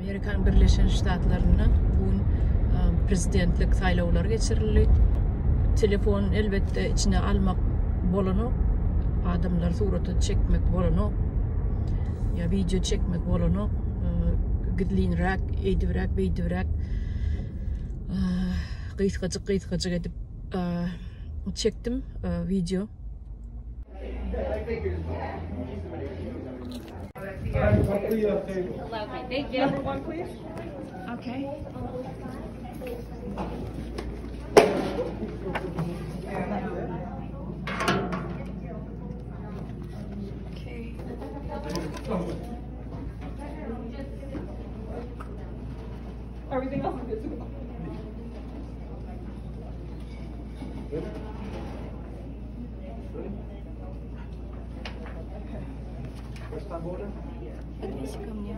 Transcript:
Amerikanyň Birleşen Ştatlarynda bu gün prezidentlik saýlawlary geçirildi. Telefon elbetde içine almak bolanok. Adamlar surata çekmek bolanok. Ýa wideo çekmek bolanok. Gizlinräk, eýdibräk, beýdibräk gysgajyk gysgajyk edip çekdim wideo. Thank you. Number one, please. Okay. Okay. Everything else is good to go. Отнеси ко мне.